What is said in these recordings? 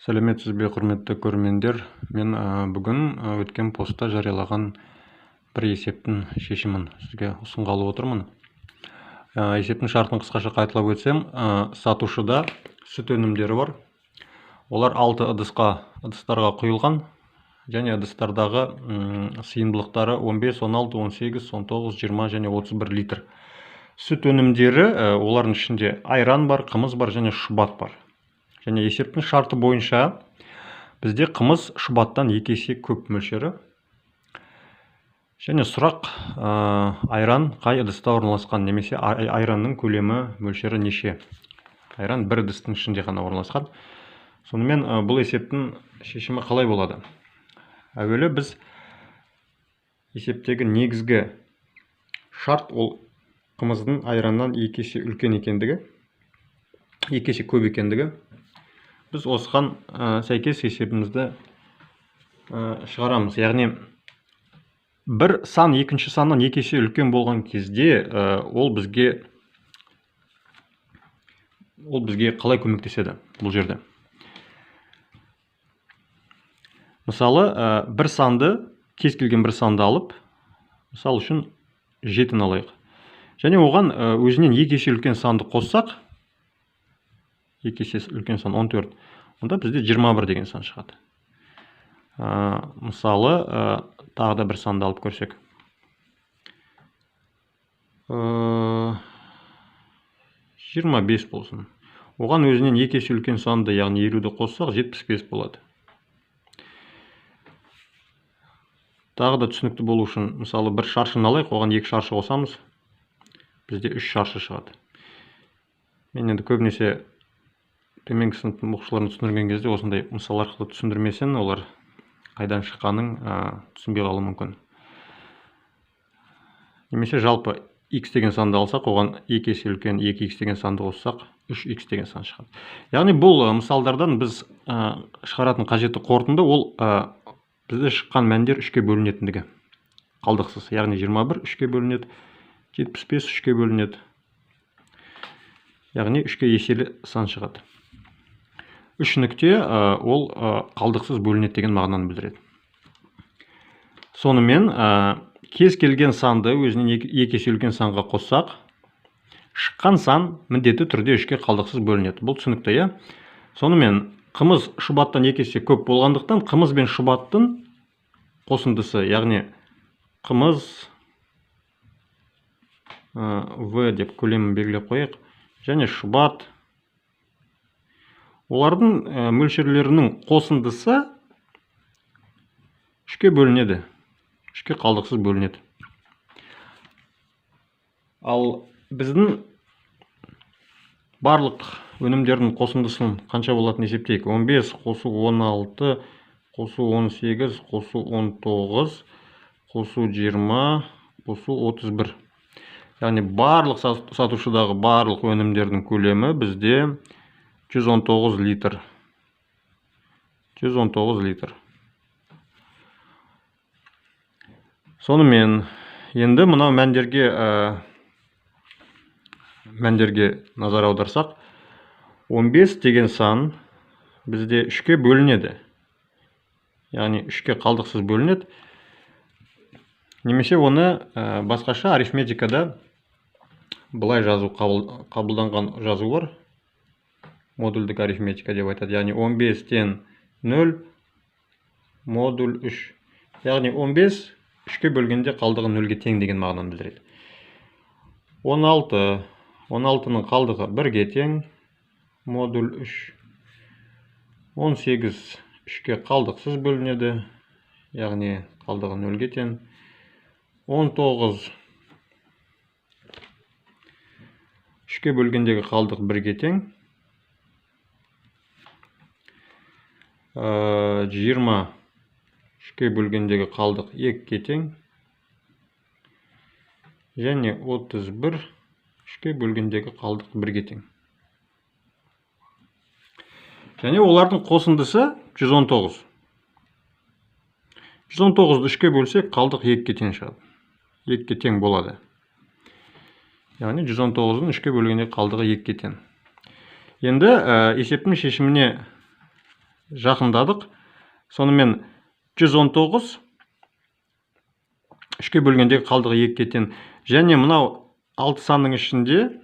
Сәлеметсіз бе, құрметті көрермендер. Мен бүгін өткен постта жариялаған бір есептің шешімін сізге ұсынғалы отырмын. Есептің шартын қысқаша қайталап өтсем, сатушыда сүт өнімдері бар. Олар 6 ыдыстарға құйылған және ыдыстардағы сыйымдылықтары 15, 16, 18, 19, 20 және 31 литр. Сүт өнімдері, олардың ішінде айран бар, қымыз бар және шұбат бар. Және есептің шарты бойынша бізде қымыз шұбаттан 2 есе көп мөлшері. Және сұрақ, айран қай ыдыста орналасқан немесе айранның көлемі мөлшері неше? Айран бір ыдыстың ішінде ғана орналасқан. Сонымен, бұл есептің шешімі қалай болады? Әуелі біз есептегі негізгі шарт ол қымыздың айраннан 2 есе үлкен екендігі, 2 есе көп екендігі. Біз осыған сәйкес есебімізді шығарамыз. Яғни бір сан екінші саннан 2 есе үлкен болған кезде, ол бізге қалай көмектеседі бұл жерде? Мысалы, бір санды, кез келген бір санды алып, мысал үшін 7-ні алайық. Және оған өзінен 2 есе үлкен санды қоссақ, 2 есе үлкен сан 14, онда бізде 21 деген сан шығады. Мысалы, тағы да бір санды алып көрсек. 25 болсын. Оған өзінен 2 есе үлкен санды, яғни 50-ді қоссақ, 75 болады. Тағы да түсінікті болу үшін, мысалы, бір шаршыны алайық, оған 2 шаршы қосамыз. Бізде 3 шаршы шығады. Мен енді көбінесе төменгі сыныптың оқушыларына түсіндірген кезде осындай мысал арқылы түсіндірмесең, олар қайдан шыққанын түсінбей қалуы мүмкін. Немесе жалпы x деген санды алсақ, оған 2 есе үлкен 2x деген санды қоссақ, 3x деген сан шығады. Яғни бұл мысалдардан біз шығаратын қажетті қорытынды ол бізде шыққан мәндер 3-ке бөлінетіндігі. Қалдықсыз, яғни 21 3-ке бөлінеді, 75 3-ке бөлінеді. Яғни 3-ке еселі сан шығады. 3 нүкте ол қалдықсыз бөлінеді деген мағынаны білдіреді. Сонымен, кез келген санды өзінен 2 есе үлкен санға қоссақ, шыққан сан міндетті түрде 3-ке қалдықсыз бөлінеді. Бұл түсінікті, иә? Сонымен, қымыз шұбаттан 2 есе көп болғандықтан, қымыз бен шұбаттың қосындысы, яғни қымыз В деп көлемін белгілеп қояйық, және шұбат, олардың мөлшерлерінің қосындысы 3-ке бөлінеді, 3-ке қалдықсыз бөлінеді. Ал біздің барлық өнімдердің қосындысын қанша болатынын есептейік. 15 қосу 16 қосу 18 қосу 19 қосу 20 қосу 31. Яғни барлық сатушыдағы барлық өнімдердің көлемі бізде 119 литр. 119 литр. Сонымен, енді мынау мәндерге назар аударсақ, 15 деген сан бізде 3-ке бөлінеді. Яғни 3-ке қалдықсыз бөлінеді. Немесе оны басқаша арифметикада былай жазу қабылданған жазу бар. Модульдік арифметика деп айтады. Яғни 15-тен 0 модуль 3. Яғни 15 3-ке бөлгенде қалдығы 0-ге тең деген мағынаны білдіреді. 16, 16-ның қалдығы 1-ге тең, модуль 3. 18 3-ке қалдықсыз бөлінеді, яғни қалдығы 0-ге тең. 19 3-ке бөлгендегі қалдық 1-ге тең. 20 3-ке бөлгендегі қалдық 2-ге тең. Және 31 3-ке бөлгендегі қалдық 1-ге тең. Және олардың қосындысы 119. 119-ды 3-ке бөлсек, қалдық 2-ге тең шығады. 2-ге тең болады. Яғни 119-дың 3-ке бөлгендегі қалдығы 2-ге тең. Енді есептің шешіміне Жақындадық. Сонымен 119 3-ке бөлгендегі қалдығы 2-ге тең. Және мынау 6 санның ішінде,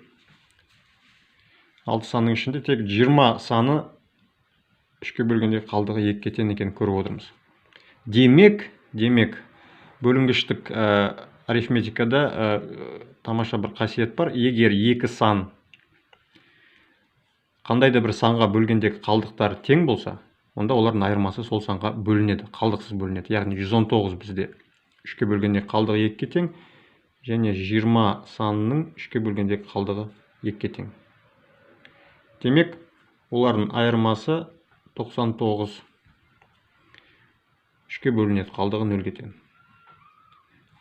6 санның ішінде тек 20 саны 3-ке бөлгендегі қалдығы 2-ге тең екенін көріп отырмыз. Демек, бөлінгіштік арифметикада тамаша бір қасиет бар. Егер екі сан қандай да бір санға бөлгендегі қалдықтары тең болса, онда олардың айырмасы сол санға бөлінеді, қалдықсыз бөлінеді. Яғни 119 бізде 3-ке бөлгенде қалдығы 2-ге тең, және 20 санының 3-ке бөлгендегі қалдығы 2-ге тең. Демек, олардың айырмасы 99 3-ке бөлінеді, қалдығы 0-ге тең.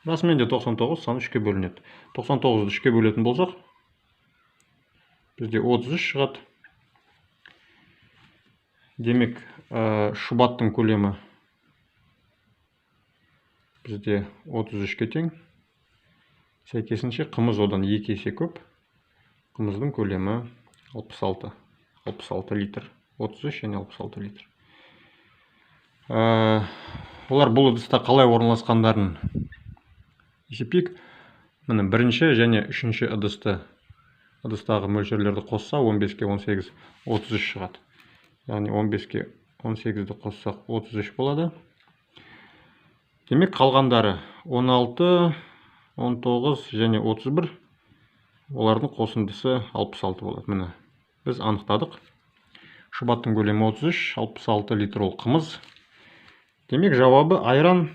Расымен де 99 саны 3-ке бөлінеді. 99-ды 3-ке бөлетін болсақ, бізде 33 шығады. Демек, шұбаттың көлемі бізде 33-ке тең. Сәйкесінше қымыз одан 2 есе көп. Қымыздың көлемі 66 литр. 33 және 66 литр. Олар бұл ыдыста қалай орналасқандарын есептейік. Міне, бірінші және үшінші ыдыстағы мөлшерлерді қосса 15-ке 18, 33 шығады. Яғни 15-ке 18-ді қоссақ 33 болады. Демек, қалғандары 16, 19 және 31, олардың қосындысы 66 болады. Міне, біз анықтадық. Шұбаттың көлемі 33, 66 литр ол қымыз. Демек, жауабы айран.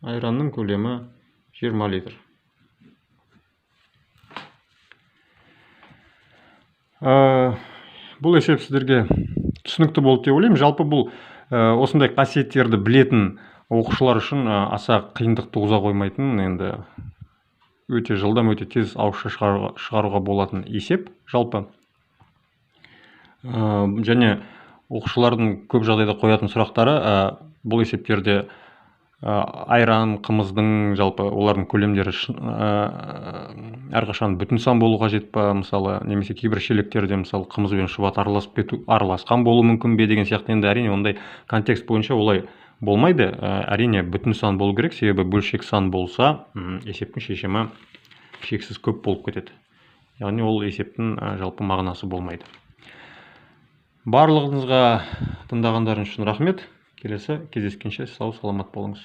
Айранның көлемі 20 литр. Бұл есеп сіздерге түсінікті болды деп ойлаймын. Жалпы бұл осындай қасиеттерді білетін оқушылар үшін аса қиындық туғыза қоймайтын, енді өте жылдам, өте тез ауызша шығаруға болатын есеп жалпы. Және оқушылардың көп жағдайда қоятын сұрақтары бұл есептерде айран, қымыздың жалпы олардың көлемдері әрқашан бүтін сан болу қажет па, мысалы, немесе кейбір шелектерде, мысалы, қымыз бен шұбат араласып кету, араласқан болуы мүмкін бе деген сияқты. Енді әрине ондай контекст бойынша олай болмайды. Әрине бүтін сан болу керек, себебі бөлшек сан болса, есептің шешімі шексіз көп болып кетеді. Яғни ол есептің жалпы мағынасы болмайды. Барлығыңызға тыңдағандарыңыз үшін рахмет. Келесі кездескенше сау саламат болыңыз.